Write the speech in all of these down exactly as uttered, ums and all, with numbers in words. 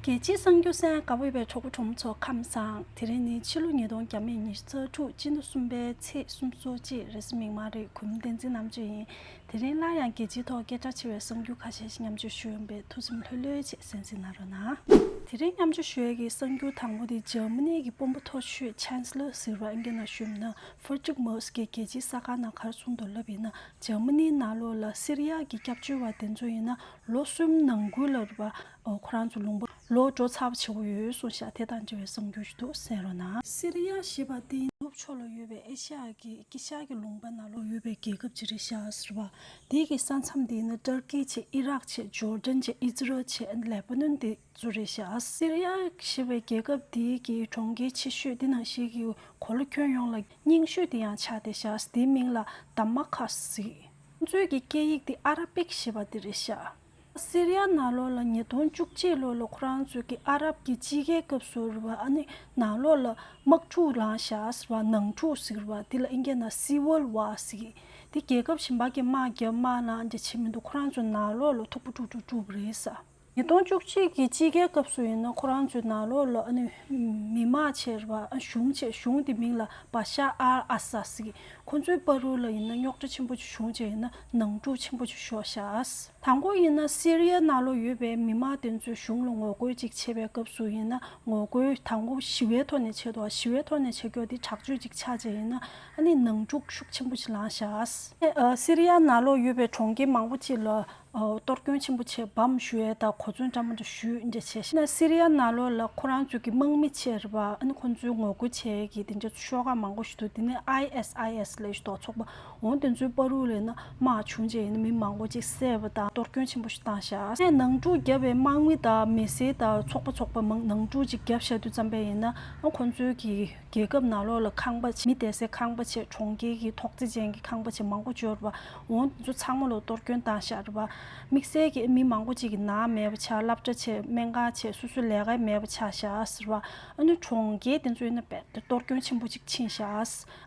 རྒྱལ་སྤྱིའི་གསར་འགྱུར་གསན་ག་པར་ཡོད་པའི་གྲོགས་པོ་གྲོགས་མོ་ཚོ་ཁམས་བཟང་། དེ་རིང་ནི་ཕྱི་ལོ་ཉིས་སྟོང་ཉི་ཤུ་རྩ་དྲུག་སྤྱི་ཟླ་གསུམ་པའི་ཚེས་སུམ་ཅུ་སོ་གཅིག་རེས་གཟའ་མིག་དམར་རེད། གུས་མོ་བསྟན་འཛིན་རྣམ་དཔྱོད་ཡིན། དེ་རིང་སླར་ཡང་རྒྱལ་སྤྱིའི་ཐོག་སྐད་གྲགས་ཆེ་བའི་གསར་འགྱུར་ཁ་ཤས་ཤིག་མཉམ་སྤྱོད་ཞུ་ཡོང་པས་ཐུགས་སེམས་ལྷོད་ལྷོད་བྱས་གསན་གཟིགས་གནང་རོགས་གནང་། དེ་རིང་མཉམ་སྤྱོད་ཞུ་ཡས་ཀྱི་གསར་འགྱུར་དང་པོ་དེ་འཇར་མ་ནི་གི་དཔོན་པོ་མཐོ་ཤོས་ཆན་སི་ལར་ཟེར་བ་ཨིན་སྐད་ནང་ཞུས་ན་ཧྥེ་ཏྲིག་མེར་ཚ་གིས་རྒྱལ་སྤྱིའི་གསར་ཁང་ནང་ག་རེ་གསུངས་འདུག་ལབ་ཡིན་ན། འཇར་མ་ནིའི་ནང་ལོགས་ལ་སི་རི་ཡ་གི་སྐྱབས་བཅོལ་བ་དེ་ཚོ་ཡིན་ན་ལོ་གསུམ་ནང་ཁུལ་ལ་རེད་པ། ཨོ་ཁོ་རང་ཚོ་ལུང་པ་ལོག་འགྲོ་ཚར་བ་བྱེད་དགོས་ཡོད་གསུངས་ཤག་དེ་དང་འབྲེལ་བའི་གསར་འགྱུར་ཞིག་འདུག་གསན་རོགས་གནང་། སི་རི་ཡ་ཞེས་པ་དེ་ནུབ་ཕྱོགས་ལ་ཡོད་པའི་ཨེ་ཤ་ཡ་གི་དཀྱིལ་ཤར་གྱི་ལུང་པ་ནང་ལོགས་ཡོད་པའི་རྒྱལ་ཁབ་ཅིག་རེད་ཤག་ཟེར་བ། དེའི་གི་ས་མཚམས་དེ་ནི་ཏུར་ཀི་བྱས། ཨི་རག་བྱས། ཇོར་ཌན་བྱས། ཨི་ཛི་རལ་བྱས། ལེ་པ་ནོན་དེ་ཚོ་རེད་ཤག་སི་རི་ཡ་ཞེས་པའི་རྒྱལ་ཁབ་དེའི་གི་གྲོང་ཁྱེར་ཆེ་ཤོས་དེ་ནང་བཞིན་གྱི་གོ་ལ་ཁྱོན་ཡོངས་ལ་རྙིང་ཤོས་དེ་ཡང་ཆགས་བསྡད་ཤག་དེའི་མིང་ལ་དཱ་མ་ཁ་ཟེར། ཁོང་ཚོའི་གི་སྐད་ཡིག་དེ་ཨ་ར་པིག་ཞེས་པ་དེ་རེད་ཤག་སི་རི་ཡ་ནང་ལོགས་ལ་ཉིས་སྟོང་བཅུ་གཅིག་ལོ་ལ་ཁོ་རང་ཚོའི་གི་ཨ་རབ་ཀྱི་དཔྱིད་ཀའི་སྐབས་སུ་རེད་པ། ཨ་ནི་ནང་ལོགས་ལ་དམག་འཁྲུག་ལངས་ཤག་ཟེར་བ། ནང་འཁྲུག་ཟེར་བ་དེ་ལ་ཨིན་སྐད་ནང་སི་ཝིལ་ཝར་ཟེར། དེ་རྒྱལ་ཁབ་གཞན་པ་གི་དམག་རྒྱབ་དམག་ལངས་འདྲ་བྱེད་མི་འདུག་ཁོ་རང་ཚོ་ནང་ལོགས་ལ་མཐུག་པོ་དཀྲུག་དཀྲུག་དཀྲུག་པ་རེད་ས། ཉིས་སྟོང་བཅུ་གཅིག་གི་དཔྱིད་ཀའི་སྐབས་སུ་ཡིན་ན་ཁོ་རང་ཚོའི་ནང་ལོགས་ལ་ཨ་ནི་མི་དམངས་བྱས་རེད་པ། ཨ་གཞུང་བྱས། གཞུང་དེ་མིང་ལ་བ་ཤ་ཨལ་ཨ་ས་ཟེར། ཁོ་ཚོའི་བར་དུ་ལ་ཡིན་ན་རྙོག་དྲ་ཆེན་པོ་ཅིག་བྱུང་བྱས་ཡིན་ན་ནང་འཁྲུག་ཆེན་པོ་ཅིག་ཤོར་ཤག་དང་པོ་ཡིན་ན་སི་རི་ཡ་ནང་ལོགས་ཡོད་པའི་མི་དམངས་དེ་ཚོས་གཞུང་ལ་ངོ་རྒོལ་ཅིག་བྱེད་པའི་སྐབས་སུ་ཡིན་ན། ངོ་རྒོལ་དང་པོ་ཞི་བའི་ཐོག་ནས་བྱེད་འདུག་ཞི་བའི་ཐོག་ནས་བྱེད་རྒྱུ་དེ་དྲག་སྤྱོད་ཅིག་ཆགས་བྱས་ཡིན་ན་ཨ་ནི་ནང་འཁྲུག་ཤུགས་ཆེན་པོ་ཅིག་ལངས་ཤག་ཨ་སི་རི་ཡ་ནང་ལོགས་ཡོད་པའི་གྲོང་ཁྱེར་མང་པོ་ཅིག་ལ་ཨོ་གཏོར་སྐྱོན་ཆེན་པོ་བྱས། བམ་གཞུ་ཡས་དང་གོ་མཚོན་འདྲ་མི་འདྲ་གཞུས་འདྲ་བྱས་ཤག་ན་སི་རི་ཡ་ནང་ལོགས་ལ་ཁོ་རང་ཚོའི་གི་དམག་མི་བྱས་རེད་པ། ཨ་ནི་ཁོ་ཚོའི་ངོ་རྒོལ་བྱེད་ཀྱི་དེ་འདྲ་ཤོག་ཁག་མང་པོ་ཞིག་འདུག་དེ་ནས་ཨའི་ཨེས་ཨའི་ཨེས་ལབ་ཞིག་འདུག་ཚོགས་པ། འོ་དེ་ཚོའི་བར་དུ་ལ་ཡིན་ན་དམག་བྱུང་བྱས་ཡིན་ན་མི་མང་པོ་ཅིག་བསད་པ་དང་གཏོར་སྐྱོན་ཆེན་པོ་ཞིག་བཏང་ཤག་ནས་ནང་འཁྲུག་བརྒྱབ་པའི་དམག་མི་དང་མི་སེར་དང་ཚོགས་པ་ཚོགས་པ་མང་ནང་འཁྲུག་ཅིག་བརྒྱབ་བཞག་དུས་ཙམ་པ་ཡིན་ན་ཨ་ཁོ་ཚོའི་གི་རྒྱལ་ཁབ་ནང་ལོགས་ལ་ཁང་པ་ཆེ། མི་བསྡད་སའི་ཁང་པ་ཆེ། གྲོང་ཁྱེར་གྱི་ཐོག་བརྩེགས་ཅན་གྱི་ཁང་པ་ཆེ་མང་པོ་ཅིག་ཡོད་རེད་པ། འོ་དེ་ཚོ་ཚང་མ་ལ་གཏོར་སྐྱོན་བཏང་ཤག་རེད་པ། དམིགས་བསལ་གྱི་མི་མང་པོ་ཅིག་གི་ནང་མེད་པ་ཆགས། སློབ་གྲྭ་ཆེ། སྨན་ཁང་ཆེ། སོ་སོའི་ལས་ཀ་མེད་པ་ཆགས་ཤག་ཟེར་བ། ཨ་ནི་གྲོང་ཁྱེར་དེ་ཚོ་ཡིན་ན་རྦད་དེ་གཏོར་སྐྱོན་ཆེན་པོ་ཅིག་ཕྱིན་ཤག་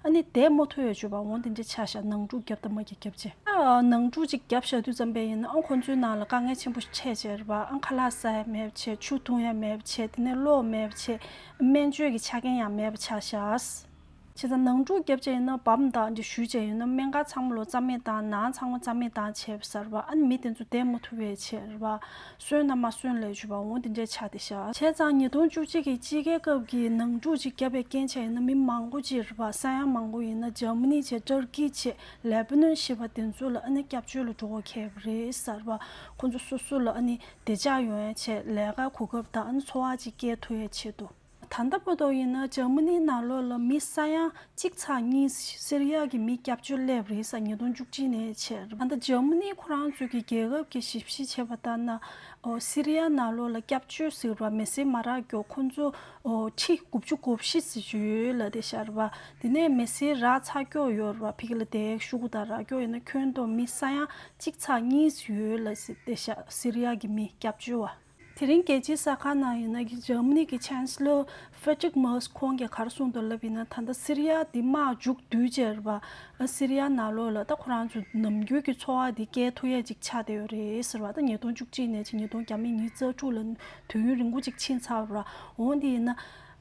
ཨ་ནི་བསྡད་མ་ཐུབ་ཡ་བྱུང་བ། འོ་དེ་འདྲ་ཆགས་ཤག་ནང་འཁྲུག་བརྒྱབ་དང་མ་བརྒྱབ་བརྒྱབ་བྱས། ཨ་ནང་འཁྲུག་ཅིག་བརྒྱབ་བཞག་དུས་ཙམ་པ་ཡིན་ན་ཨ་ཁོ་ཚོའི་ནང་ལ་དཀའ་ངལ་ཆེན་པོ་ཞིག་འཕྲད་བྱས་རེད་པ། ཨ་ཁ་ལག་ཟ་ཡ་མེད་པ་བྱས། ཆུ་འཐུང་ཡ་མེད་པ་བྱས། དེ་ནས་གློག་མེད་པ་བྱས། སྨན་བཅོས་ཀྱི་ཆ་རྐྱེན་ཡང་མེད་པ་ཆགས་ཤག་བྱས་ཙང་ནང་འཁྲུག་བརྒྱབ་བྱས་ཡིན་ན་བམ་དང་འདི་གཞུས་བྱས་ཡིན་ན་སྨན་ཁང་ཚང་མ་ལོ་རྩ་མེད་བཏང་། ནང་ཚང་མ་རྩ་མེད་བཏང་བྱས་པ་ཟེར་བ། ཨ་ནི་མི་དེ་ཚོ་བསྡད་མ་ཐུབ་པའི་བྱས་རེད་པ། གསོན་ན་མ་གསོན་ལས་བྱུང་བ་འོ་དེ་འདྲའི་ཆགས་བསྡད་ཤག་བྱས་ཙང་ཉིས་སྟོང་བཅུ་གཅིག་གི་དཔྱིད་ཀའི་སྐབས་ཀྱི་ནང་འཁྲུག་ཅིག་བརྒྱབ་པའི་རྐྱེན་བྱས་ཡིན་ན་མི་མང་པོ་ཅིག་རེད་པ། ས་ཡ་མང་པོ་ཡིན་ན་འཇར་མ་ནི་བྱས། ཏུར་ཀི་བྱས། ལེ་པ་ནོན་ཞེས་པ་དེ་ཚོ་ལ་ཨ་ནི་སྐྱབས་བཅོལ་ལ་འགྲོ་དགོས་ཁེལ་བ་རེད་ཟེར་བ། ཁོ་ཚོ་སོ་སོ་ལ་ཨ་ནི་བདེ་འཇགས་ཡོང་ཡ་ཆེད་ལས་ཀ་གོ་སྐབས་དང་ཨ་ནི་འཚོ་བ་ཅིག་སྐྱེལ་ཐུབ་ཡ་ཆེད་དུ། ད་ལྟ་བར་དུ་ཡིན་ན་འཇར་མ་ནིའི་ནང་ལོགས་ལ་མི་ས་ཡ་གཅིག་ཚེག་གཉིས་སི་རི་ཡ་གི་མི་སྐྱབས་བཅོལ་སླེབས་རེད་ས། ཉིས་སྟོང་བཅུ་གཅིག་ནས་བྱས། ད་ལྟ་འཇར་མ་ནི་ཁོ་རང་ཚོའི་གི་རྒྱལ་ཁབ་ཀྱི་ཞིབ་བཤེར་བྱས་པ་ལྟར་ན། ཨོ་སི་རི་ཡ་ནང་ལོགས་ལ་སྐྱབས་བཅོལ་ཟེར་བ་མི་སེར་མ་རག་རྒྱུ་ཁོ་ཚོ་ཨོ་ཁྲི་དགུ་བཅུ་གོ་བཞི་ཙམ་ཡོད་ལབ་བསྡད་ཤག་རེད་པ། དེ་ནས་མི་སེར་རག་ཚར་རྒྱུ་ཡོད་རེད་པ། ཕ་གི་ལ་དེ་ཤོག་གུ་དང་རག་རྒྱུ་ཡིན་ན་ཁྱོན་བསྡོམས་མི་ས་ཡ་གཅིག་ཚེག་གཉིས་ཡོད་ལབ་བསྡད་ཤག་སི་རི་ཡ་གི་མི་སྐྱབས་བཅོལ་བ། དེ་རིང་རྒྱལ་སྤྱིའི་གསར་ཁང་ནང་ཡིན་ན་གི་འཇར་མ་ནི་གི་ཆན་སི་ལོར་ཧྥེ་ཏྲིག་མེར་ཚ་ཁོང་གིས་ག་རེ་གསུངས་འདུག་ལབ་ཡིན་ན། ད་ལྟ་སི་རི་ཡ་འདི་དམག་མཇུག་བསྡུས་བྱས་རེད་པ། ཨ་སི་རི་ཡ་ནང་ལོགས་ལ་ད་ཁོ་རང་ཚོ་ནམ་རྒྱུན་གྱི་འཚོ་བ་འདི་སྐྱེལ་ཐུབ་ཡས་ཅིག་ཆགས་བསྡད་ཡོད་རེད་ཟེར་བ། ད་ཉིས་སྟོང་བཅུ་གཅིག་ནས་ཅིག་ཉིས་སྟོང་ཉི་ཤུ་རྩ་དྲུག་ལ་དུས་ཡུན་རིང་པོ་ཅིག་ཕྱིན་ཚར་བ་རེད་པ། འོ་འདི་ཡིན་ན་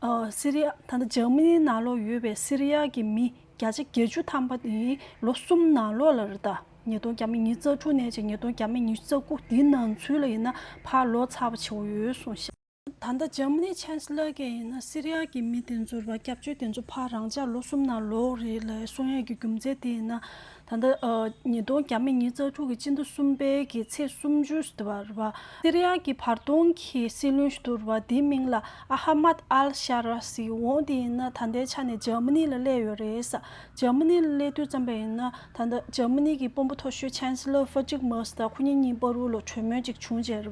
ཨ་སི་རི་ཡ་ད་ལྟ་འཇར་མ་ནི་ནང་ལོགས་ཡོད་པའི་སི་རི་ཡ་གི་མི་བརྒྱ་ཆ་བརྒྱད་ཅུ་ཐམ་པ་ནི་ལོ་གསུམ་ནང་ལོགས་ལ་རེད། ད་ཉིས་སྟོང་ཉི་ཤུ་རྩ་དྲུག་ནས་ཅིག་ཉིས་སྟོང་ཉི་ཤུ་རྩ་དགུ་འདིའི་ནང་ཚུད་ལ་ཡིན་ན་ཕར་ལོག་ཚར་བ་བྱེད་དགོས་ཡོད་གསུངས་ཤག་ད་ལྟ་འཇར་མ་ནི་ཆན་སི་ལར་གྱིས་ཡིན་ན་སི་རི་ཡ་གི་མི་དེ་ཚོ་རེད་པ། སྐྱབས་བཅོལ་དེ་ཚོ་ཕར་རང་འཇགས་ལོ་གསུམ་ནང་ལོག་རེད་ལབ་གསུང་ཡས་ཀྱི་རྒྱུ་མཚན་དེ་ཡིན་ན། ད་ལྟ་ཨ་ཉིས་སྟོང་ཉི་ཤུ་རྩ་དྲུག་གི་སྤྱི་ཟླ་གསུམ་པའི་གི་ཚེས་སུམ་ཅུ་ཟེར་བ་རེད་པ། སི་རི་ཡ་གི་བར་སྟོང་གི་སྲིད་བློན་ཞིག་འདུག་རེད་པ། དེའི་མིང་ལ་ཨ་ཧ་མད་ཨལ་ཤ་ར་ཟེར། འོ་དེ་ཡིན་ན་ད་ལྟའི་ཆ་ནས་འཇར་མ་ནི་ལ་སླེབས་ཡོད་རེད་ས། འཇར་མ་ནི་ལ་སླེབས་དུས་ཙམ་པ་ཡིན་ན་ད་ལྟ་འཇར་མ་ནི་གི་དཔོན་པོ་མཐོ་ཤོས་ཆན་སི་ལར་ཧྥེ་ཏྲིག་མེར་ཚ་དང་ཁོ་གཉིས་གཉིས་བར་དུ་ལ་གྲོས་མོལ་ཅིག་བྱུང་བྱས་རེད་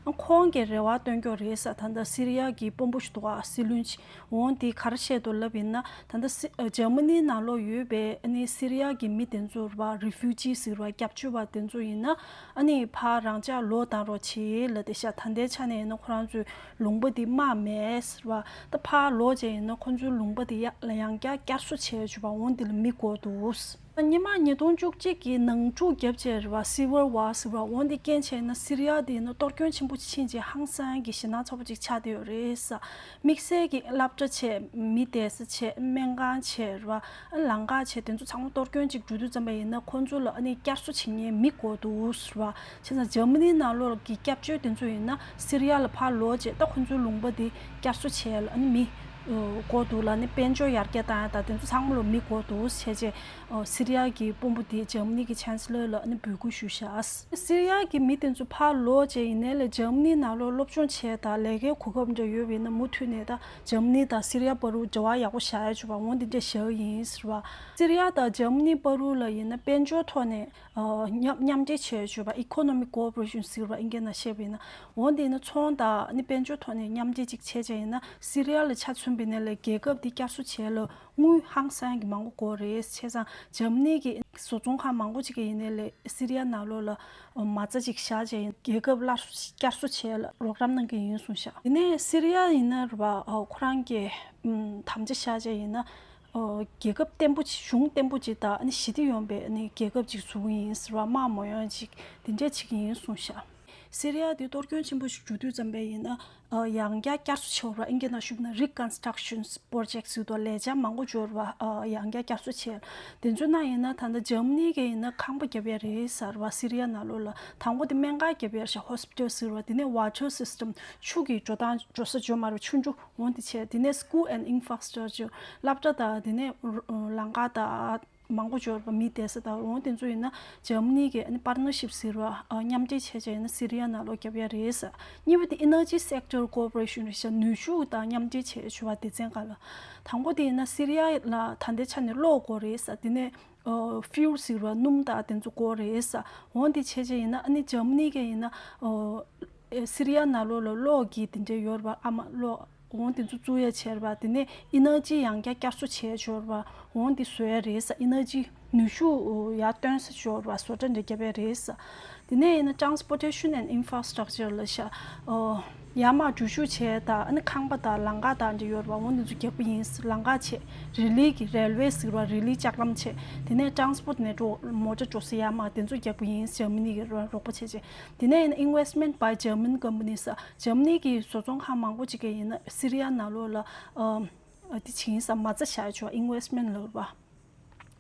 པ། ཁོང་གིས་རེ་བ་བཏོན་རྒྱུ་རེད་ས། ད་ལྟ་སི་རི་ཡ་གི་དཔོན་པོ་ཞིག་འདུག་ག་སྲིད་བློན་ཅིག་འོ་དེས་ག་རེ་བཤད་འདུག་ལབ་ཡིན་ན། ད་ལྟ་སི་ཨ་འཇར་མ་ནིའི་ནང་ལོགས་ཡོད་པའི་ཨ་ནི་སི་རི་ཡ་གི་མི་དེ་ཚོ་རེད་པ། རི་ཕུ་ཇི་ཟེར་བ་སྐྱབས་བཅོལ་བ་དེ་ཚོ་ཡིན་ན་ཨ་ནི་ཕར་རང་འཇགས་ལོག་བཏང་རོགས་བྱེད་ལབ་བསྡད་ཤག་ད་ལྟའི་ཆ་ནས་ཡིན་ན་ཁོ་རང་ཚོའི་ལུང་པ་དེ་དམག་མེད་ཟེར་བ། ད་ཕར་ལོག་བྱས་ཡིན་ན་ཁོ་ཚོའི་ལུང་པ་དེ་ཡ་ལ་ཡང་བསྐྱར་བསྐྱར་གསོ་བྱས་བྱུང་བ་འོ་འདི་ལ་མི་དགོས་འདུག་ད་སྔོན་མ་ཉིས་སྟོང་བཅུ་གཅིག་གི་ནང་འཁྲུག་བརྒྱབ་བྱས་རེད་བ། Civil War་ཟེར་བ། འོ་འདི་རྐྱེན་བྱས་ན་སི་རི་ཡ་དེ་ཡིན་ན་གཏོར་སྐྱོན་ཆེན་པོ་ཕྱིན་རྗེས་ཧང་སང་གི་ཞེད་སྣང་ཚ་པོ་ཅིག་ཆགས་བསྡད་ཡོད་རེད་ས། དམིགས་བསལ་གྱི་སློབ་གྲྭ་བྱས། མི་བསྡད་ས་བྱས། སྨན་ཁང་བྱས་རེད་བ། ཨ་ལམ་ཁ་བྱས། དེ་ཚོ་ཚང་མ་གཏོར་སྐྱོན་ཅིག་འགྲོ་དུས་ཙམ་པ་ཡིན་ན་ཁོང་ཚོ་ལ་ཨ་ནི་བསྐྱར་གསོ་བྱེད་མཁན་མི་དགོས་འདུག་ཟེར་བ། བྱས་ཙང་འཇར་མ་ནི་ནང་ལོགས་ཀྱི་སྐྱབས་བཅོལ་དེ་ཚོ་ཡིན་ན་སི་རི་ཡ་ལ་ཕར་ལོག་བྱས། ད་ཁོང་ཚོའི་ལུང་པ་དེ་བསྐྱར་གསོ་བྱས་ལ་ཨ་ནི་མི་དགོས་འདུག་ལ། ཨ་ནི་དཔལ་འབྱོར་ཡར་རྒྱས་བཏང་ཡ་དང་དེ་ཚོ་ཚང་མ་ལ་མི་དགོས་འདུག་བྱས་རྗེས། ཨོ། སི་རི་ཡ་གི་དཔོན་པོ་དེས་འཇར་མ་ནི་གི་ཆན་སི་ལར་ལ་ཨ་ནི་འབོད་སྐུལ་ཞུས་ཤག་སི་རི་ཡ་གི་མི་དེ་ཚོ་ཕར་ལོག་བྱས་ཡིན་ནའི་ལས་འཇར་མ་ནི་ནང་ལོགས་སློབ་སྦྱོང་བྱས་དང་ལས་ཀའི་གོ་སྐབས་འདྲ་ཡོད་པ་ཡིན་ན་མུ་མཐུད་ནས་ད་འཇར་མ་ནི་དང་སི་རི་ཡ་བར་དུ་འབྲེལ་བ་ཡག་པོ་བཞག་ཡ་བྱུང་བ། འོ་འདི་འདྲ་བཞག་ཡིན་ཟེར་བ། སི་རི་ཡ་དང་འཇར་མ་ནི་བར་དུ་ལ་ཡིན་ན་དཔལ་འབྱོར་ཐོག་ནས་ཨ་མཉམ་མཉམ་འབྲེལ་བྱས་ཡོད་པ། Economic Cooperation་ཟེར་བ་ཨིན་སྐད་ནང་བཤད་པ་ཡིན་ན། འོ་འདི་ཡིན་ན་ཚོང་དང་ཨ་ནི་དཔལ་འབྱོར་ཐོག་ནས་མཉམ་འབྲེལ་ཅིག་བྱས་བྱས་ཡིན་ན་སི་རི་ཡ་ལ་ཆ་མཚོན་པ་ཡིན་ནའི་ལས་རྒྱལ་ཁབ་འདི་བསྐྱར་གསོ་བྱས་ལ། དངུལ་ཧང་སང་གི་མང་པོ་དགོས་རེད། བྱས་ཙང་འཇར་མ་ནི་གི་བཟོ་ཚོང་ཁང་མང་པོ་ཅིག་གིས་ཡིན་ནའི་ལས་སི་རི་ཡ་ནང་ལོགས་ལ་མ་རྩ་ཅིག་བཞག་བྱས་རྒྱལ་ཁབ་སླར་གསོ་བསྐྱར་གསོ་བྱས་ལ་རོགས་རམ་གནང་གི་ཡིན་གསུངས་ཤག་དེ་ནས་སི་རི་ཡ་ཡིན་ན་རེད་པ། ཁོ་རང་གི་དམ་བཅའ་བཞག་བྱས་ཡིན་ན་རྒྱལ་ཁབ་བརྟན་པོ་ཅིག་གཞུང་བརྟན་པོ་ཅིག་དང་ཨ་ནི་ཞི་བདེ་ཡོང་པའི་ཨ་ནི་རྒྱལ་ཁབ་ཅིག་བཟོ་གི་ཡིན་ཟེར་བ། དམག་མ་ཡོང་ཅིག་དེ་འདྲས་བྱེད་ཀྱི་ཡིན་གསུངས་ཤག་སི་རི་ཡ་དེ་གཏོར་སྐྱོན་ཆེན་པོ་ཞིག་འགྲོ་དུས་ཙམ་པ་ཡིན་ན། ཨ་ཡང་བསྐྱར་བསྐྱར་གསོ་བྱེད་པ། ཨིན་སྐད་ནང་ཞུས་ན་Reconstruction Project་ཟེར་དུས་ལས་འཆར་མང་པོ་འབྱོར་བ། ཨ་ཡང་བསྐྱར་བསྐྱར་གསོ་བྱས། དེ་ཚོ་ནང་ཡིན་ན་ད་ལྟ་འཇར་མ་ནི་གིས་ཡིན་ན་ཁང་པ་བརྒྱབ་ཡ་རེད་ཟེར་བ། སི་རི་ཡ་ནང་ལོགས་ལ་དང་པོ་དེ་སྨན་ཁང་བརྒྱབ་ཡ་རེད་ཤག Hospital་ཟེར་བ། དེ་ནས་Water System་ཆུ་གི་འགྲོ་སྟངས་འགྲོ་ས་འགྲོ་མ་རེད། ཆུ་འགྲོ་འོང་དེ་བྱས། དེ་ནས་School and Infrastructure་སློབ་གྲྭ་དང་དེ་ནས་ལམ་ཁ་དང་། མང་པོ་འབྱོར་བ། མི་བསྡད་ས་དང་འོང་དེ་ཚོ་ཡིན་ན་འཇར་མ་ནི་གི་ཨ་ནི་Partnership་ཟེར་བ། ཨ་མཉམ་འབྲེལ་བྱས་བྱས་ཡིན་ན་སི་རི་ཡ་ནང་ལོགས་བརྒྱབ་ཡ་རེད་ས། གཉིས་པ་དེ་Energy Sector Cooperation་རེད་ཤག་ནུས་ཤུགས་དང་མཉམ་འབྲེལ་བྱས་བྱུང་བ། སྡེ་ཚན་ཁག་ལ། དང་པོ་དེ་ཡིན་ན་སི་རི་ཡ་ལ་ད་ལྟའི་ཆ་ནས་གློག་དགོས་རེད་ས། དེ་ནས་ཨ་Fuel་ཟེར་བ་སྣུམ་དང་དེ་ཚོ་དགོས་རེད་ས། འོང་དེ་བྱས་བྱས་ཡིན་ན་ཨ་ནི་འཇར་མ་ནི་གི་ཡིན་ན་ཨ། ཨེ་སི་རི་ཡ་ནང་ལོགས་ལ་གློག་གི་དེ་འདྲའི་ཡོད་རེད་པ། ཨ་མ་གློག་འོང་དེ་ཚོ་བཙུགས་ཡ་བྱས་རེད་པ། དེ་ནས་Energy་ཡང་བསྐྱར་བསྐྱར་གསོ་བྱས་ཡོད་རེད་པ། འོང་དེ་བཟོ་ཡ་རེད་ས། Energy་ནུས་ཤུགས་ཡར་བཏོན་ས་ཡོད་རེད་པ། བཟོ་གྲྭ་འདྲ་བརྒྱབ་ཡ་རེད་ས། དེ་ནས་ཡིན་ན་Transportation and Infrastructure་ལ་ཤ་ཨོ་ཡར་མར་འགྲུལ་བཞུད་བྱས་དང་ཨ་ནི་ཁང་པ་དང་ལམ་ཁ་དང་འདྲ་ཡོད་རེད་པ། འོང་དེ་ཚོ་རྒྱག་པ་ཡིན་ས། ལམ་ཁ་བྱས། རི་ལི་གི་Railway་ཟེར་བ། རི་ལི་ལྕགས་ལམ་བྱས། དེ་ནས་Transport་ནས་འགྲོ་མོ་ཊ་འགྲོ་ས་ཡར་མར་དེ་ཚོ་རྒྱག་པ་ཡིན་ས། འཇར་མ་ནི་གི་རོགས་པ་བྱས་བྱས། དེ་ནས་ཡིན་ན་Investment by German Companies། འཇར་མ་ནི་གི་བཟོ་ཚོང་ཁང་མང་པོ་ཅིག་གིས་ཡིན་ན་སི་རི་ཡ་ནང་ལོགས་ལ་ཨ་དེ་བྱིན་ས་མ་རྩ་བཞག་ཆོག Investment་ལབ་པ།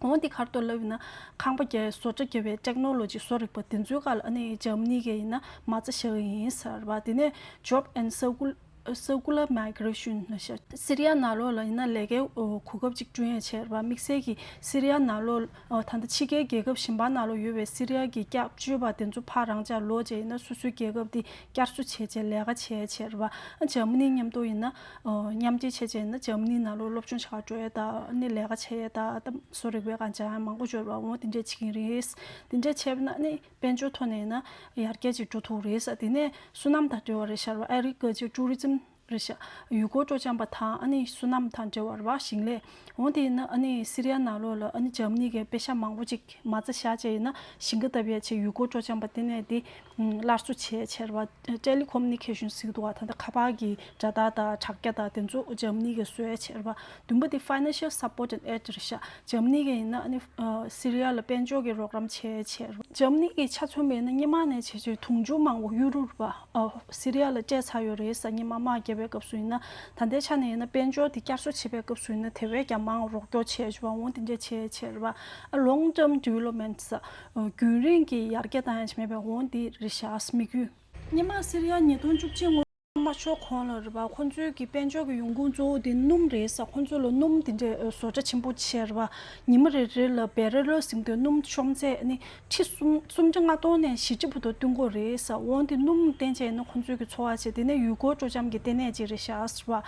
འོ་དེ་ག་རེ་ལབ་ཡིན་ན་ཁང་པ་རྒྱག་བཟོ་གྲྭ་རྒྱག་པའི་Technology་བཟོ་རིག་པ་དེ་ཚོའི་སྒང་ལ་ཨ་ནི་འཇར་མ་ནི་གིས་ཡིན་ན་མ་རྩ་བཞག་གི་ཡིན་ཟེར་བ། དེ་ནས་Job and Circul- Circular Migration་ལ་ཤ་སི་རི་ཡ་ནང་ལོགས་ལ་ཡིན་ན་ལས་ཀའི་གོ་སྐབས་ཅིག་བསྐྲུན་ཡ་བྱས་རེད་པ། དམིགས་བསལ་གྱི་སི་རི་ཡ་ནང་ལོགས་ད་ལྟ་ཕྱི་རྒྱལ་རྒྱལ་ཁབ་གཞན་པ་ནང་ལོགས་ཡོད་པའི་སི་རི་ཡ་གི་སྐྱབས་བཅོལ་བ་དེ་ཚོ་ཕར་རང་འཇགས་ལོག་བྱས་ཡིན་ན་སོ་སོའི་རྒྱལ་ཁབ་དེ་བསྐྱར་གསོ་བྱས་བྱས་ལས་ཀ་བྱས་བྱས་རེད་པ། ཨ་འཇར་མ་ནི་མཉམ་དུ་ཡིན་ན་མཉམ་འབྲེལ་བྱས་བྱས་ཡིན་ན་འཇར་མ་ནི་ནང་ལོགས་སློབ་སྦྱོང་བྱ་ག་འགྲོ་ཡ་ད་ཨ་ནི་ལས་ཀ་བྱས་ཡ་ད་ད་བཟོ་རིག་པའི་སྒང་སྦྱང་ཡ་མང་པོ་འབྱོར་བ་འོང་དེ་འདྲས་བྱེད་ཀྱི་རེད། དེ་འདྲས་བྱས་པ་ན་ཨ་ནི་དཔལ་འབྱོར་ཐོག་ནས་ཡིན་ན་ཡར་རྒྱས་ཅིག་འགྲོ་ཐུབ་རེད་ས། དེ་ནས་སོ་ནམ་དང་འབྲེལ་བ་རེད་ཤག་རེད་པ། Agriculture Tourism་རེད་ཤག་ཡུལ་སྐོར་སྤྲོ་འཆམ་པ་དང་ཨ་ནི་སོ་ནམ་དང་འབྲེལ་བ་རེད་པ། ཞིང་ལས། འོ་དེ་ཡིན་ན་ཨ་ནི་སི་རི་ཡ་ནང་ལོགས་ལ་ཨ་ནི་འཇར་མ་ནི་གིས་པེ་ཤག་མང་པོ་ཅིག་མ་རྩ་བཞག་བྱས་ཡིན་ན་ཞིང་ཁ་བཏབ་ཡ་བྱས་ཡུལ་སྐོར་སྤྲོ་འཆམ་པ་དེ་ནས་དེ་སླར་གསོ་བྱས་བྱས་རེད་པ། Telecommunication་ཟེར་གྱི་འདུག་ག་ད་ལྟ་ཁ་པར་གྱི་དྲ་ཐག་དང་དྲ་རྒྱ་དང་དེ་ཚོ་འཇར་མ་ནི་གིས་བཟོས་བྱས་རེད་པ། བདུན་པ་དེ་Financial Support and Aid་རེད་ཤག་འཇར་མ་ནི་གིས་ཡིན་ན་ཨ་ནི་ཨ་སི་རི་ཡ་ལ་དཔལ་འབྱོར་གྱི་རོགས་རམ་བྱས་བྱས་རེད་པ། འཇར་མ་ནི་གི་ཆ་མཚོན་པ་ཡིན་ན་སྔོན་མ་ནས་བྱས་བྱས་དུང་ཕྱུར་མང་པོ་ཡུ་རོ་རེད་པ། ཨ་སི་རི་ཡ་ལ་སྤྲད་ཚར་ཡོད་རེད་ས། སྔོན་མ་དམག་རྒྱག་པའི་སྐབས་སུ་ཡིན་ན། ད་ལྟའི་ཆ་ནས་ཡིན་ན་དཔལ་འབྱོར་དེ་བསྐྱར་གསོ་བྱེད་པའི་སྐབས་སུ་ཡིན་ན་དེ་བས་ཀྱང་མང་རོགས་སྐྱོར་བྱས་བྱས་པ་འོང་དེ་འདྲས་བྱས་བྱས་རེད་པ། ཨ་Long Term Development་ས་རྒྱུན་རིང་གི་ཡར་རྒྱས་བཏང་ཡ་ཅིག་མེད་པའི་འོང་དེ་རེད་ཤག་དམིགས་ཡུལ། སྔོན་མ་སི་རི་ཡ་ཉིས་སྟོང་བཅུ་གཅིག་སྔོན་མ་ཤོར་གོང་ལ་རེད་པ། ཁོང་ཚོའི་གི་དཔལ་འབྱོར་གྱི་ཡོང་ཁུངས་གཙོ་བོ་དེ་སྣུམ་རེད་ས། ཁོང་ཚོ་ལ་སྣུམ་དེ་འདྲས་བཟོ་གྲྭ་ཆེན་པོ་བྱས་རེད་པ། ཉི་མ་རེ་རེ་ལ་བེ་རེལ་ཟིན་དུས་སྣུམ་ཤོང་ཚད་ནི་ཁྲི་སུམ་སུམ་ཁྲི་ལྔ་སྟོང་ནས་བཞི་ཁྲི་བར་དུ་བཏོན་གྱི་ཡོད་རེད་ས། འོང་དེ་སྣུམ་བརྟེན་བྱས་ན་ཁོང་ཚོའི་གི་འཚོ་བ་བྱས། དེ་ནས་ཡུལ་སྐོར་སྤྲོ་འཆམ་གྱི་ལྟེ་གནས་ཅིག་རེད་ཤག་ཟེར་བ།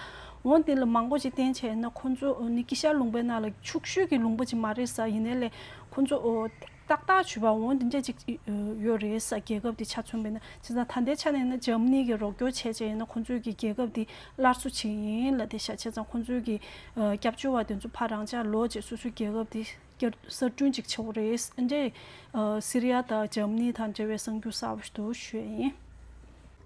འོང་དེ་ལ་མང་པོ་ཅིག་བརྟེན་བྱས་ན་ཁོང་ཚོ་ནི་དཀྱིལ་ཤར་ལུང་པའི་ནང་ལ་ཕྱུག་ཤོས་ཀྱི་ལུང་པ་ཅིག་མ་རེད་ས། ཡིན་ནའི་ལས་ཁོང་ཚོ་ཏག་ཏག་བྱུས་པ་འོང་དེ་འདྲས་ཅིག་ཡོད་རེད་ས། རྒྱལ་ཁབ་དེ་ཆ་མཚོན་པ་ཡིན་ན། བྱས་ཙང་ད་ལྟའི་ཆ་ནས་ན་འཇར་མ་ནི་གིས་རོགས་སྐྱོར་བྱས་བྱས་ཡིན་ན་ཁོང་ཚོའི་གི་རྒྱལ་ཁབ་དེ་སླར་གསོ་བྱེད་ཀྱི་ཡིན་ལབ་བསྡད་ཤག་བྱས་ཙང་ཁོང་ཚོའི་གི་སྐྱབས་བཅོལ་བ་དེ་ཚོ་ཕར་རང་འཇགས་ལོག་བྱས་སོ་སོའི་རྒྱལ་ཁབ་དེ་བསྐྱར་གསར་སྐྲུན་ཅིག་བྱེད་དགོས་རེད། འདི་འདྲས་སི་རི་ཡ་དང་འཇར་མ་ནི་དང་འབྲེལ་བའི་གསར་འགྱུར་གསར་པ་ཞིག་ཏུ་ཞུས་ཡིན།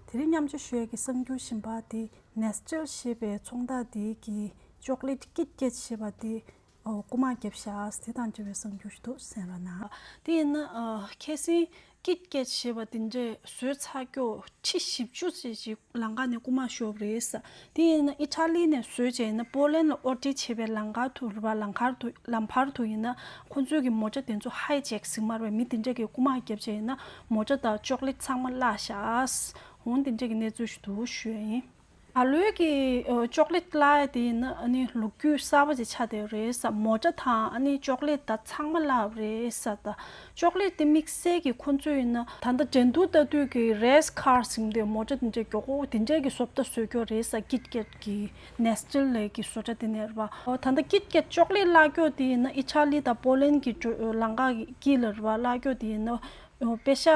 དེ་རིང་མཉམ་སྤྱོད་ཞུ་ཡས་ཀྱི་གསར་འགྱུར་གཞན་པ་དེ་Nestle་ཞེས་པའི་ཚོང་བདག་དེ་གིས་ཅོག་ལེ་ཊི་ཀིཊ་ཀེཊ་ཞེས་པ་དེ་ ཨོ། རྐུ་མ་བརྒྱབ་ཤག་ཟེར། དེ་དང་འབྲེལ་བའི་གསར་འགྱུར་ཞིག་འདུག་གསན་རོགས་གནང་། དེ་ཡིན་ན་ཨ་ཁ་སང་ཀིཊ་ཀེཊ་ཞེས་པ་དེ་འདྲས་བཟོས་ཚར་ཀྱོག་ཁྲི་བཞི་བཅུ་ཙམ་ཞིག་ལམ་ཁ་ནས་རྐུ་མ་ཤོར་བ་རེད་ཟེར། དེ་ཡིན་ན་ཨི་ཊ་ལི་ནས་བཟོས་བྱས་ཡིན་ན་པོ་ལན་ལ་ཨོར་ཌར་བྱས་པའི་ལམ་ཁ་དུ་རེད་པ། ལམ་ཁར་དུ་ལམ་བར་དུ་ཡིན་ན་ཁོང་ཚོས་ཀྱི་མོ་ཊ་དེ་ཚོ་ཧའི་ཇེག་ཟེར་མ་རེད་པ། མི་དེ་འདྲས་ཀྱིས་རྐུ་མ་བརྒྱབ་བྱས་ཡིན་ན་མོ་ཊ་དང་ཅོག་ལེཊ་ཚང་མ་བརླགས་ཤག་འོང་། དེ་འདྲས་ཀྱི་གནས་ཚུལ་ཞིག་འདུག་ཞུ་ཡ་ཡིན། ད་ལོའི་གི་ཨ་ཅོག་ལེཊ་བརླག་ཡ་དེ་ཡིན་ན་ཨ་ནི་ལོ་རྒྱུས་གསར་པ་ཅིག་ཆགས་བསྡད་ཡོད་རེད་ཟེར། མོ་ཊ་དང་ཨ་ནི་ཅོག་ལེཊ་ད་ཚང་མ་བརླག་པ་རེད་ཟེར། ད་ཅོག་ལེཊ་དེ་དམིགས་བསལ་གྱི་ཁོང་ཚོས་ཡིན་ན་ད་ལྟ་འགྲན་བསྡུར་ལྟ་དུས་ཀྱི་རེས་ཁར་ཟེར་དུས་མོ་ཊ་དེ་འདྲའི་མགྱོགས་པོ་དེ་འདྲའི་གི་བཟོ་ལྟ་བཟོས་ཀྱོག་རེད་ཟེར། ཀིཊ་ཀེཊ་གི་ནེ་སི་ཊལ་ལའི་གི་བཟོ་གྲྭ་དེ་ནས་རེད་པ། ཨོ། ད་ལྟ་ཀིཊ་ཀེཊ་ཅོག་ལེཊ་བརླག་ཀྱོག་དེ་ཡིན་ན་ཨི་ཊ་ལི་དང་པོ་ལན་གྱི་ལམ་ཁ་དཀྱིལ་ལ་རེད་པ། བརླག་ཀྱོག་དེ་ཡིན་ན་ཨོ་པེ་ཤ་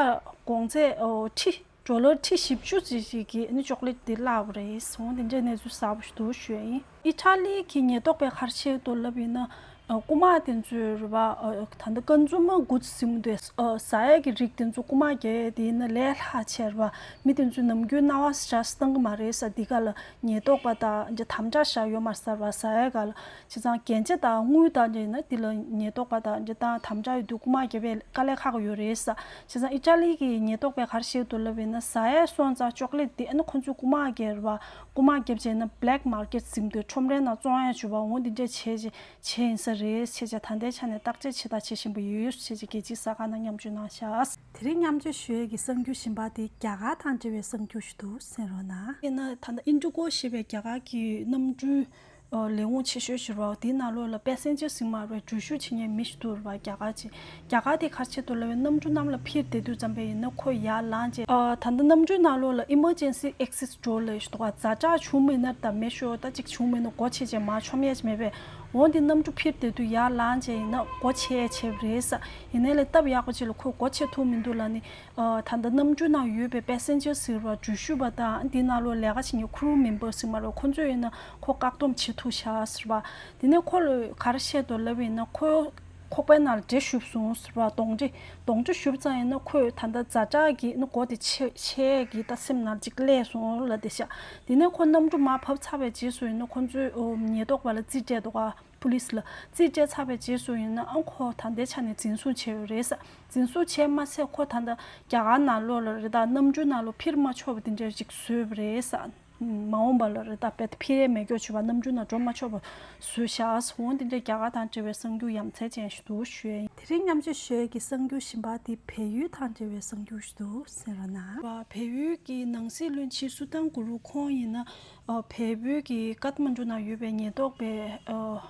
གོང་ཚད་ཨོ་ཁྲི་ཌོ་ལར་ཁྲི་བཞི་བཅུ་ཙམ་ཞིག་གི་ཨ་ནི་ཅོག་ལེཊ་དེ་བརླག་པ་རེད་ཟེར། འོང་། དེ་འདྲའི་གནས་ཚུལ་གསར་པ་ཞིག་འདུག་ཞུ་ཡ་ཡིན། ཨི་ཊ་ལི་གི་ཉེན་རྟོག་པས་ག་རེ་བྱས་འདུག་ལབ་ཡིན་ན། ཨ་རྐུ་མ་དེ་ཚོས་རེད་པ། ཨ་ད་ལྟ་ཀན་ཛུ་མར་གུཌ་ཟེར་དུས་ཨ་ཟ་ཡ་གི་རིགས་དེ་ཚོ་རྐུ་མ་རྒྱག་ཡ་དེ་ཡིན་ན་ལས་སླ་ཆེ་རེད་པ། མི་དེ་ཚོས་ནམ་རྒྱུན་སྣང་བ་འདྲ་བཏང་གི་མ་རེད་ཟེར། འདི་ག་ལ་ཉེན་རྟོག་པ་དང་འདྲ་དམ་དྲག་བཞག་ཡོད་མ་རེད་ཟེར་བ། ཟ་ཡ་ག་ལ། བྱས་ཙང་རྒྱན་ཆ་དང་དངུལ་དང་འདྲ་ཡིན་ན་འདི་ལ་ཉེན་རྟོག་པ་དང་འདྲ་དང་དམ་དྲག་ཡོད་དུས་རྐུ་མ་བརྒྱབ་པའི་དཀའ་ལས་ཁག་གི་ཡོད་རེད་ཟེར། བྱས་ཙང་ཨི་ཊ་ལི་གི་ཉེན་རྟོག་པས་ག་རེ་བྱས་འདུག་ལབ་ཡིན་ན། ཟ་ཡ་སོང་ཙང་ཅོག་ལེཊ་དེ་ཨ་ནི་ཁོང་ཚོས་རྐུ་མ་བརྒྱབ་རེད་པ། རྐུ་མ་བརྒྱབ་བྱས་ན་བྷི་ལེག་མར་ཀེཊ་ཟེར་དུས་ཁྲོམ་རའི་ནང་བཙོང་ཡ་བྱེད་པ། འོང་། དེ་འདྲས་བྱས་བྱས་ཡིན་ས་རེད། བྱས་བྱས་ད་ལྟའི་ཆ་ནས་བརྟག་དཔྱད་བྱེད་དང་བྱེད་བཞིན་པ་ཡོད་ཟེར་བྱས་རྒྱལ་སྤྱིའི་གསར་ཁང་ནང་མཉམ་སྤྱོད་གནང་ཤག་དེ་རིང་མཉམ་སྤྱོད་ཞུ་ཡས་ཀྱི་གསར་འགྱུར་གཞན་པ་དེ་རྒྱ་གར་དང་འབྲེལ་བའི་གསར་འགྱུར་ཞིག་འདུག་གསན་རོགས་གནང་། ཡིན་ན་ད་ལྟ་ཨིན་ཌི་གོ་ཞེས་པའི་རྒྱ་གར་གྱི་གནམ་གྲུའི་ཨ་ལས་ཁུངས་ཆེ་ཤོས་ཤིག་རེད་པ། དེའི་ནང་ལོགས་ལ་པེ་སེན་ཇར་ཟེར་མ་རེད། འགྲུལ་བཞུད་བྱེད་མཁན་མི་ཞིག་འདུག་རེད་པ། རྒྱ་གར་ཅིག་རྒྱ་གར་དེ་ག་རེ་བྱས་འདུག་ལབ་ན། གནམ་གྲུ་གནམ་ལ་འཕུར་བསྡད་དུས་ཙམ་པ་ཡིན་ན་ཁོ་ཡར་ལངས་བྱས། ཨ་ད་ལྟ་གནམ་གྲུའི་ནང་ལོགས་ལ་ཨི་མར་ཇེན་སི་ཨེག་སིཊ་ཌོར་ལབ་ཞིག་འདུག་ག་ཛ་དྲག་བྱུང་མིན་ན་ད་མེད་ཤོག་ད་ཅིག་བྱུང་མིན་ན་སྒོ་ཕྱེ་བྱས་མར་མཆོང་ཡས་ཅིག་མེད་པས། འོང་། དེ་གནམ་གྲུ་འཕུར་བསྡད་དུས་ཡར་ལངས་བྱས་ཡིན་ན་སྒོ་ཕྱེ་ཡས་བྱས་པ་རེད་ཟེར། ཡིན་ནའི་ལས་སྟབས་ཡག་པོ་ཅིག་ལ་ཁོས་སྒོ་ཕྱེ་ཐུབ་མི་འདུག་ལབ་ནས། ཨ་ད་ལྟ་གནམ་གྲུའི་ནང་ཡོད་པའི་པེ་སེན་ཇར་ཟེར་བ་འགྲུལ་བཞུད་པ་དང་དེའི་ནང་ལོགས་ལས་ཀ་བྱེད་མཁན་ཁུ་རུ་མེམ་བར་ཟེར་མ་རེད། ཁོ་ཚོས་ཡིན་ན་ཁོ་བཀག་སྡོམ་བྱེད་ཐུབ་ཤག་ཟེར་བ། དེ་ནས་ཁོ་ལ་ག་རེ་བཤད་འདུག་ལབ་ཡིན་ན། ཁོ་ཁོག་པའི་ནང་ལ་འདྲེ་ཞུགས་སོང་ཟེར་བ། གདོན་འདྲེ། གདོན་འདྲེ་ཞུགས་ཙང་ཡིན་ན་ཁོས་ད་ལྟ་ཛ་དྲག་གི་ནི་སྒོ་དེ་ཕྱེ་ཕྱེ་གི་ད་སེམས་ནང་ལ་ཅིག་སླེབས་སོང་ལབ་བསྡད་ཤག་དེ་ནས་ཁོ་གནམ་གྲུ་མར་བབས་ཚར་བའི་རྗེས་སུ་ཡིན་ན་ཁོ་ཚོས་ཨོ་ཉེན་རྟོག་པ་ལ་རྩིས་སྤྲད་འདུག་ག་པུ་ལིས་ལ་རྩིས་སྤྲད་ཚར་བའི་རྗེས་སུ་ཡིན་ན་ཨང་ཁོ་ད་ལྟའི་ཆ་ནས་འཛིན་བཟུང་བྱས་ཡོད་རེད་ཟེར། འཛིན་བཟུང་བྱས་མ་ཚད་ཁོ་ད་ལྟ་རྒྱ་གར་ནང་ལོགས་ལ་རེད་ད། གནམ་གྲུའི་ནང་ལོགས་འཕུར་མ་ཆོག་པ་དེ་འདྲ་ཅིག་བཟོས་པ་རེད་ཟེར། མ་འོངས་པ་ལ་རེད་ད་དཔེ་འཕུར་ཡས་མེད་སྐྱོ་བྱེད་པ། གནམ་གྲུའི་ནང་འགྲོ་མ་ཆོག་པ་བཟོས་ཤག་འོང་། དེ་འདྲའི་རྒྱ་གར་དང་འབྲེལ་བའི་གསར་འགྱུར་ཡ་མཚན་ཅན་ཞིག་འདུག་ཞུ་ཡ་ཡིན། དེ་རིང་མཉམ་སྤྱོད་ཞུ་ཡས་ཀྱི་གསར་འགྱུར་གཞན་པ་དེ་བལ་ཡུལ་དང་འབྲེལ་བའི་གསར་འགྱུར་ཞིག་འདུག་གསན་རོགས་གནང་། བལ་ཡུལ་གྱི་ནང་སྲིད་བློན་ཆེན་སུ་དཱན་གུ་རུ་ཁོང་ཡིན་ན། ཨ་བལ་ཡུལ་གྱི་ཀཏ་མན་ཌུ་ནང་ཡོད་པའི་ཉེན་རྟོག་པའི་ཨ་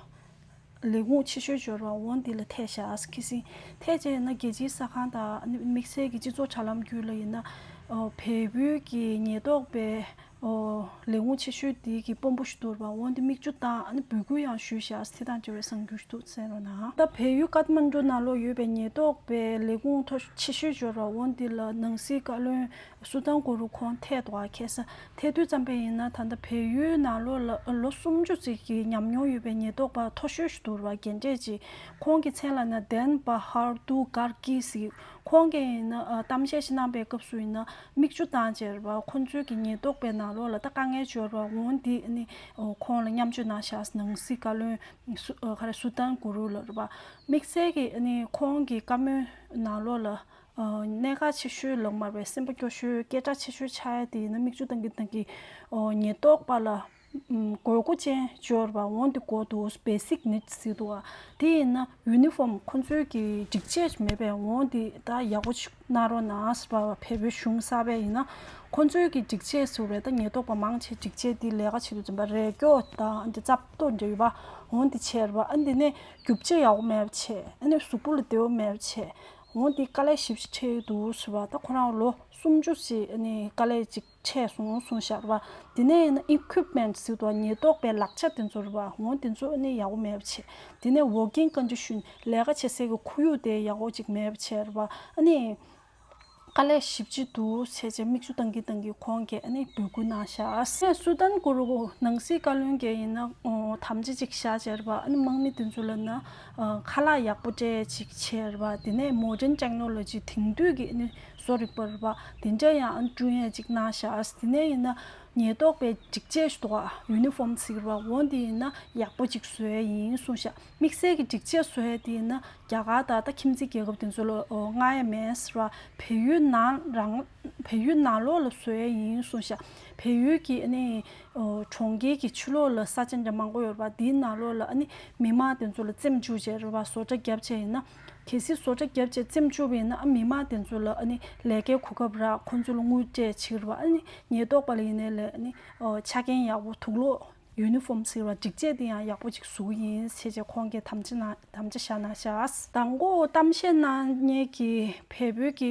ལས་ཁུངས་ཆེ་ཤོས་འབྱོར་བ་འོང་འདི་ལ་ཐད་ཤག་ཁ་སང་ཐད་བྱས་ན་རྒྱལ་སྤྱིའི་གསར་ཁང་དང་དམིགས་བསལ་གྱི་སྤྱི་ཚོགས་དྲ་ལམ་བརྒྱུད་ལ་ཡིན་ན། ཨ་བལ་ཡུལ་གྱི་ཉེན་རྟོག་པའི་ཨོ་ལས་ཁུངས་ཆེ་ཤོས་དེ་གི་དཔོན་པོ་ཞིག་འདུག་ར་བ། འོང་འདི་མིག་ཆུ་བཏང་ཨ་ནི་འབོད་སྐུལ་ཡང་ཞུས་ཤག་དེ་དང་འབྲེལ་བའི་གསར་འགྱུར་ཞིག་འདུག་གསན་རོགས་གནང་། ད་བལ་ཡུལ་ཀཏ་མན་ཌུ་ནང་ལོགས་ཡོད་པའི་ཉེན་རྟོག་པའི་ལས་ཁུངས་མཐོ་ཆེ་ཤོས་འབྱོར་བ་འོང་འདི་ལ་ནང་སྲིད་བཀའ་བློན་སུ་དཱན་གུ་རུ་ཁོང་ཐད་འདུག་ཁ་སང་ཐད་དུས་ཙམ་པ་ཡིན་ན་ད་ལྟ་བལ་ཡུལ་ནང་ལོགས་ལ་ལོ་སུམ་ཅུ་ཙམ་གྱི་ཉམས་མྱོང་ཡོད་པའི་ཉེན་རྟོག་པ་མཐོ་ཤོས་ཤིག་འདུག་ར་བ། རྒན་གྲས་ཅིག་ཁོང་གི་མཚན་ལ་ན་དན་བ་ཧར་དུ་གར་ཀི་ཟེར། ཁོང་གིས་ཡིན་ན་ཨ་གཏམ་བཤད་ཞིག་གནང་པའི་སྐབས་སུ་ཡིན་ན་མིག་ཆུ་བཏང་བྱས་རེད་པ། ཁོང་ཚོའི་གི་ཉེན་རྟོག་པའི་ནང་ལོགས་ལ་ད་དཀའ་ངལ་འབྱོར་བ་འོང་འདི་ཨ་ནི་ཨོ་ཁོང་ལ་མཉམ་སྤྱོད་གནང་ཤག་ནང་སྲིད་བཀའ་བློན་སུ་ཨ་ག་རེ་སུ་དཱན་གུ་རུ་ལ་རེད་པ། དམིགས་བསལ་གྱི་ཨ་ནི་ཁོང་གི་བཀའ་མོལ་ནང་ལོགས་ལ་ཨ་གནད་འགག་ཆེ་ཤོས་ལབ་མ་རེད་པས། སེམས་པ་སྐྱོ་ཤོས་སྐད་གྲགས་ཆེ་ཤོས་ཆགས་ཡ་དེ་ཡིན་ན་མིག་ཆུ་བཏང་གི་བཏང་གི་ཨོ་ཉེན་རྟོག་པ་ལ་དགོས་མཁོ་ཅན་འབྱོར་བ་འོང་འདི་དགོས་འདུག basic needs་ཟེར་འདུག་བ། དེ་ཡིན་ན་ཡུ་ནི་ཧྥོམ་ཁོང་ཚོའི་གི་སྒྲིག་ཆས་མེད་པས། འོང་འདི་ད་ཡག་པོ་ཞིག་གནང་རོགས་གནང་ཟེར་བ། བལ་པོའི་གཞུང་གསར་པས་ཡིན་ན་ཁོང་ཚོའི་གི་སྒྲིག་ཆས་ཟེར་བས་ད་ཉེན་རྟོག་པ་མང་ཆེ་སྒྲིག་ཆས་འདི་ལས་ཀ་བྱེད་དུས་ཙམ་པ་རས་སྐྱོ་དང་འདི་རྩབ་ཏོ་འདྲ་ཡོད་པ། འོང་འདི་བྱས་རེད་པ། ཨ་འདི་ནས་རྒྱུ་ཆ་ཡག་པོ་མེད་པ་བྱས། ཨ་ནི་གཟུགས་པོ་ལ་བདེ་བོ་མེད་པ་བྱས། འོང་འདི་དཀའ་ལས་ཞེ་པོ་ཅིག་འཕྲད་ཀྱི་འདུག་ཟེར་བ། ད་ཁོ་རང་ལོ་སུམ་ཅུ་ཞིག་ཨ་ནི་དཀའ་ལས་ཅིག་འཕྲད་སོང་གསུངས་ཤག་རེད་པ། དེ་ནས་ཡིན་ན་equipment་ཟེར་དུས་ཉེན་རྟོག་པའི་ལག་ཆ་དེ་ཚོ་རེད་པ། འོང་དེ་ཚོ་ཨ་ནི་ཡག་པོ་མེད་པ་བྱས། དེ་ནས་working condition་ལས་ཀ་བྱེད་སའི་གི་ཁོར་ཡུག་དེ་ཡག་པོ་ཅིག་མེད་པ་བྱས་རེད་པ། ཨ་ནི་དཀའ་ལས་ཞེ་པོ་ཅིག་འདུག་བྱས་བྱས་མིག་ཆུ་བཏང་གིན་བཏང་གིན་ཁོང་གིས་ཨ་ནི་འབོད་སྐུལ་གནང་ཤག་ཨ་ནི་སུ་དཱན་གུ་རུ་ནང་སྲིད་བཀའ་བློན་གྱིས་ཡིན་ན་ཨོ་དམ་བཅའ་ཅིག་བཞག་བྱས་རེད་པ། ཨ་ནི་དམག་མི་དེ་ཚོ་ལ་ན་ཨ་ཁ་ལག་ཡག་པོ་སྤྲད་ཅིག་བྱས་རེད་པ། དེ་ནས་modern technology་དེང་དུས་ཀྱི་ཨ་ནི་བཟོ་རིག་པ་རེད་པ། དེ་འདྲ་ཡང་ཨ་ནི་བསྐྲུན་ཡས་ཅིག་གནང་ཤག་དེ་ནས་ཡིན་ན་ ཉེན་རྟོག་པའི་སྒྲིག་ཆས་ཞིག་འདུག་ག་ཡུ་ནི་ཧྥོམ་ཟེར་བ་འོ་འདི་ཡིན་ན་ཡག་པོ་ཅིག་བཟོ་ཡ་ཡིན་གསུངས་ཤག་དམིགས་བསལ་གྱི་སྒྲིག་ཆས་བཟོ་ཡ་དེ་ཡིན་ན་རྒྱ་གར་དང་ད་ཁྱིམ་མཚེས་རྒྱལ་ཁབ་དེ་ཚོ་ལ་མངགས་ཡ་མེད་ཟེར་བ། བལ་ཡུལ་ནང་རང་བལ་ཡུལ་ནང་ལོགས་ལ་བཟོ་ཡ་ཡིན་གསུངས་ཤག་བལ་ཡུལ་གྱི་ཨ་ནི་གྲོང་ཁྱེར་གྱི་ཕྱི་ལོགས་ལ་ས་ཆ་འདྲ་མང་པོ་ཡོད་རེད་པ། དེའི་ནང་ལོགས་ལ་ཨ་ནི་མི་མང་དེ་ཚོ་ལ་རྩེད་མོ་རྒྱུག་བྱས་རེད་པ། བཟོ་གྲྭ་བརྒྱབ་བྱས་ཡིན་ན། གལ་སྲིད་བཟོ་གྲྭ་བརྒྱབ་བྱས་རྩེད་མོ་རྒྱུག་པ་ཡིན་ན་ཨ་མི་མང་དེ་ཚོ་ལ་ཨ་ནི་ལས་ཀའི་གོ་སྐབས་རག་ཁོང་ཚོ་ལ་དངུལ་སྤྲད་བྱེད་ཀྱི་རེད་པ། ཨ་ནི་ཉེན་རྟོག་པ་ལ་ཡིན་ནའི་ལས་ཨ་ནི་ཆ་རྐྱེན་ཡག་པོ་དུག་ལོག་ཡུ་ནི་ཧྥོམ་ཟེར་བ་སྒྲིག་ཆས་དེ་ཡང་ཡག་པོ་ཅིག་བཟོ་གི་ཡིན་ཟེར་བྱས་ཁོང་གིས་དམ་བཅའ་གནང་དམ་བཅའ་བཞག་གནང་ཤག་དང་པོ་གཏམ་བཤད་གནང་མཁན་གྱི་བལ་པོའི་གི་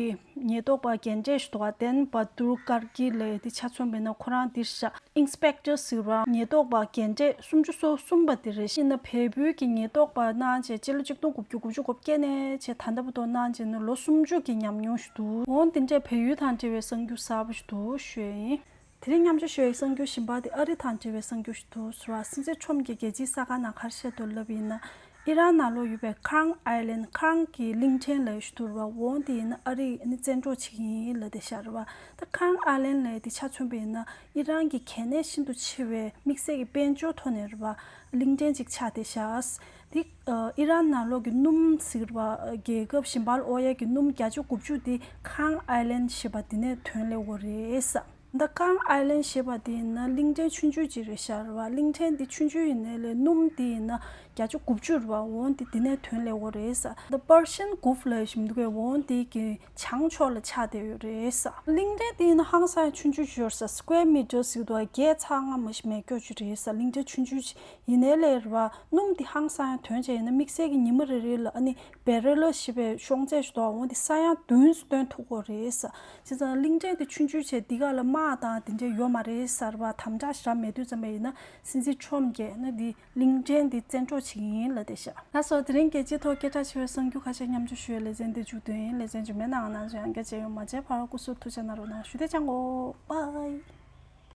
ཉེན་རྟོག་པ་རྒན་གྲས་ཤིག་འདུག་ག་དེན་བ་ཏུར་ཀར་གི་ལབ་ཡ་དེ་ཆ་མཚོན་པ་ཡིན་ན་ཁོ་རང་འདིར་བཞག་ཨིན་སི་པེག་ཊར་ཟེར་བ་ཉེན་རྟོག་པ་རྒན་གྲས་སུམ་ཅུ་སོ་གསུམ་པ་དེ་རེད། ཡིན་ན་བལ་པོའི་གི་ཉེན་རྟོག་པ་གནང་བྱས་སྤྱི་ལོ་ཆིག་སྟོང་དགུ་བརྒྱ་དགུ་བཅུ་གོ་བརྒྱད་ནས་བྱས་ད་ལྟ་བར་དུ་གནང་བྱས་ནས་ལོ་སུམ་ཅུ་གི་ཉམས་མྱོང་ཞིག་འདུག་འོ་འདི་འདྲས་བལ་ཡུལ་དང་འབྲེལ་བའི་གསར་འགྱུར་གསར་པ་ཞིག་འདུག་ཞུ་ཡ་ཡིན། དེ་རིང་མཉམ་སྤྱོད་ཞུ་ཡའི་གསར་འགྱུར་གཞན་པ་དེ་ཨ་རི་དང་འབྲེལ་བའི་གསར་འགྱུར་ཞིག་འདུག་ཟེར་བ། སྲིད་འཛིན་ཁྲོམ་གྱིས་རྒྱལ་སྤྱིའི་གསར་ཁང་ནང་ག་རེ་བཤད་འདུག་ལབ་ཡིན་ན། ཨི་རན་ནང་ལོགས་ཡོད་པའི་ཁང་ཨའི་ལན་ཁང་གི་གླིང་ཕྲན་ལབ་ཞིག་འདུག་ར། འོ་དེ་ཡིན་ན་ཨ་རིས་ནི་བཙན་འཕྲོག་བྱེད་ཀྱི་ཡིན་ལབ་བསྡད་ཤག་རེད་བ། ད་ཁང་ཨའི་ལན་ལབ་དེ་ཆ་མཚོན་པ་ཡིན་ན་ཨི་རན་གྱི་གལ་གནད་ཤིན་ཏུ་ཆེ་བའི་དམིགས་བསལ་གྱི་དཔལ་འབྱོར་ཐོག་ནས་རེད་བ། གླིང་ཕྲན་ཅིག་ཆགས་བསྡད་ཤག་དེ་ཨི་རན་ནང་ལོགས་ཀྱི་སྣུམ་ཟེར་བ་རྒྱལ་ཁབ་གཞན་པ་ལ་དབོར་ཡས་ཀྱི་སྣུམ་བརྒྱ་ཆ་དགུ་བཅུ་དེ་ཁང་ཨའི་ལན་ཞེས་པ་དེ་ནས་ཐོན་སླེབས་ཡོད་རེད་ས། ད་ཁང་ཨའི་ལན་ཞེས་པ་དེ་ཡིན་ན་གླིང་ཕྲན་ཆུང་ཆུང་ཅིག་རེད་ཤག་རེད་བ། གླིང་ཕྲན་འདི་ཆུང་ཆུང་ཡིན་ནའི་ལས་སྣུམ་དེ་ཡིན་ན་བརྒྱ་ཆ་དགུ་བཅུ་རེད་བ། འོ་འདི་འདི་ནས་ཐོན་སླེབས་ཡོད་རེད་ས། ད་པར་ཤན་གུབ་ལབ་བཞིན་འདུག་གས། འོ་འདི་གི་བྱང་ཕྱོགས་ལ་ཆགས་བསྡད་ཡོད་རེད་ས། གླིང་ཕྲན་དེ་ཡིན་ན་ཧང་སང་ཆུང་ཆུང་ཞིག་ཡོད་ས། སི་ཀུ་ཝེར་མི་ཊར་ཟེར་དུས་བརྒྱད་ཚེག་ལྔ་མ་གཏོགས་མེད་རྒྱུ་ཅིག་རེད་ས། གླིང་ཕྲན་ཆུང་ཆུང་ཅིག་ཡིན་ནའི་ལས་རེད་བ། སྣུམ་འདི་ཧང་སང་ཡང་ཐོན་བྱས་ཡིན་ན་དམིགས་བསལ་གྱི་ཉི་མ་རེ་རེ་ལ་ཨ་ནི་བེ་རེལ་ཞེས་པའི་ཤོང་ཚད་ཞིག་འདུག་འོ་འདི་ས་ཡ་བདུན་ཙམ་ཐོན་ཐུབ་ཀྱི་ཡོད་རེད་ས། བྱས་ཙང་གླིང་ཕྲན་དེ་ཆུང་ཆུང་བྱས་འདི་ག་ལ་དམག་དང་དེ་འདྲ་ཡོད་མ་རེད་ས་རེད་བ། དམ་དྲག་ཞེ་དྲག་མེད་དུས་ཙམ་པ་ཡིན་ན་སྲིད་འཛིན་ཁྲོམ་གྱིས་ཨ་ནི་འདི་གླིང་ཕྲན་འདི་བཙན་འཕྲོག་བྱེད་ཀྱི་ཡིན་ལབ་བསྡད་ཤག་ལགས་སོ། དེ་རིང་རྒྱལ་སྤྱིའི་ཐོག་སྐད་གྲགས་ཆེ་བའི་གསར་འགྱུར་ཁ་ཤས་མཉམ་སྤྱོད་ཞུ་བའི་ལེ་ཚན་འདི་མཇུག་བསྡུས་ཡིན། ལེ་ཚན་རྗེས་མའི་ནང་ང་ཚོ་ཡང་བསྐྱར་མཇལ་ཡོང་། མ་མཇལ་བར་སྐུ་གཟུགས་ཐུགས་ཅག་གནང་རོགས་གནང་། ཞུ་བདེ་ཅང་གོ། པའི།